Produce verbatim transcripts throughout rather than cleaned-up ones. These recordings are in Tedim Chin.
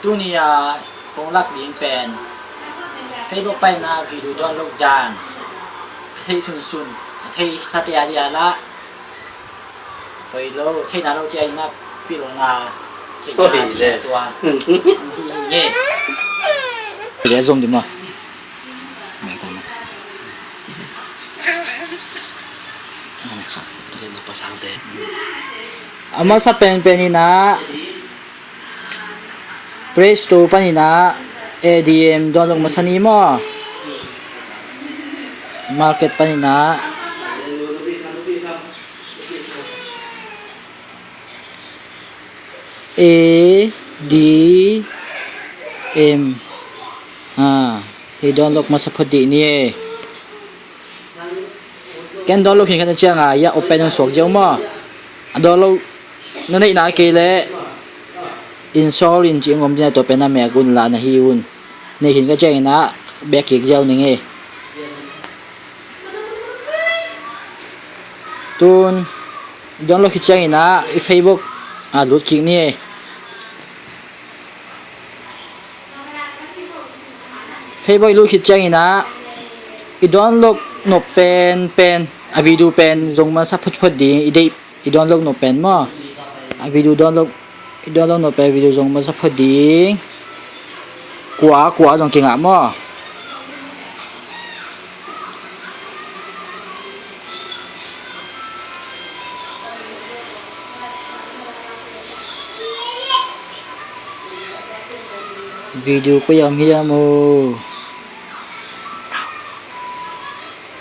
Tuni a kong lak ding pen Facebook paina video download dan ka theih sunsun, a theih sate a dia la poi lo, theihna lo tia ina pilna theihna tua hi nge. Zom di ma. A masa penpen ina Play Store panin ah A D M download masa ni maw? Market panin ah A D M. Ha, hi download masa phot dih ni e. Ken download khin khat na ciang a, ya open hong suak ziau maw? A download na neihna kei leh install in ci ngom ding a, tua pen a mek un la na hi un. Nei khin ka ciangin ah bek kik ziau ning e. Tun download khit ciangin ah i Facebook a lut kik ni e. Facebook i lut khit ciangin ah i download nop pen pen a video pen zong masa phot phot ding, i deih i download nop pen maw? A video download, i download nop pen video zong masa phot ding. Kua kua zong kingah maw? Video koi a om hiam uh?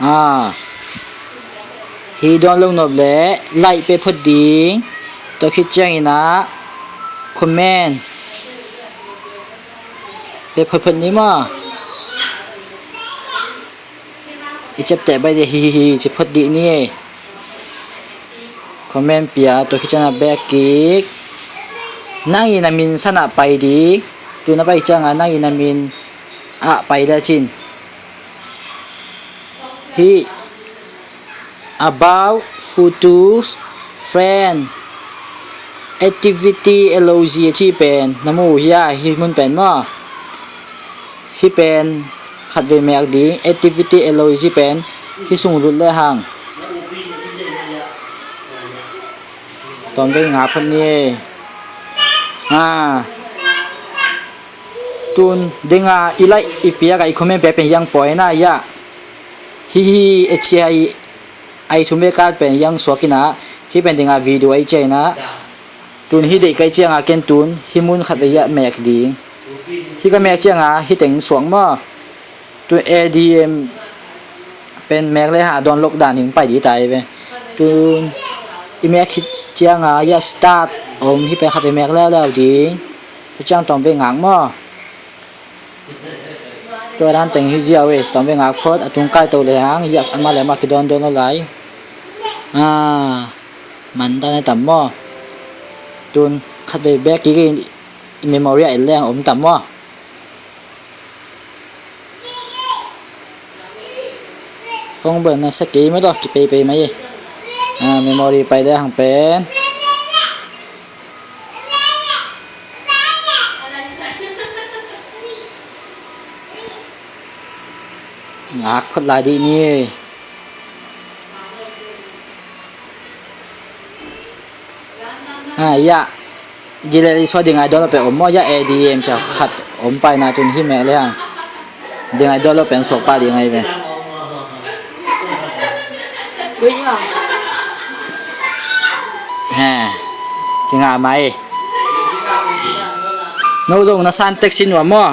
Ah, hi download nop leh like pe phot ding. Tua khit ciangin ah comment pe phot phot ni maw? I ciapteh bai dih hi hi hi ci phot dih ni e. Comment pia, tua khit ciangin ah bek kik. Nang in a min san ah pai ding. Tun a pai ciangin ah nang in a min ah pai le cin. Hi about, photos, friend, activity, L O G a ci pen na mu uh hia, hi mun pen maw? Hi pen khat vei mek ding, activity L O G pen hi sung lut le hang. Tawm vei nga phot ni e. Ha. Tun dinga i like i piak a i comment pia pen hiang poi na ya. Hi hi e ci a i, a i thum vei kal pen hiang suak ina, hi pen dinga video a i ci a ina. Tun hi deih kai cianga ken tun hi mun khat vei hiah mek ding. Hi ka mek cianga hi teng suak maw? Tun A D M pen mek le ha download dan hing pai di tai ve. Tun i mek khit cianga hiah start om, hi pen khat vei mek leuleu ding. Tua ciang tawm vei ngak maw? Tua dan teng hi ziau e, tawm vei ngak phot, a tung kai to le hang hiah amah le amah kidawn dawn lo lai. Ah, man dan e tam maw? Tun khat vei bek kik i memory ah et leng om tam maw? Phone bel na sa kei mah tawh kipeipei mah hi. Ah, memory pai le hang pen ngak phot lai dih ni. Ha, ya. Gileli sua dingai download pe om maw, ya A D M cia khat om pai na tun hi mek le hang. Dingai download pen suak pa dingai ve. Ui, ya. Ha. Kinga mai. No zong na san text in wa maw.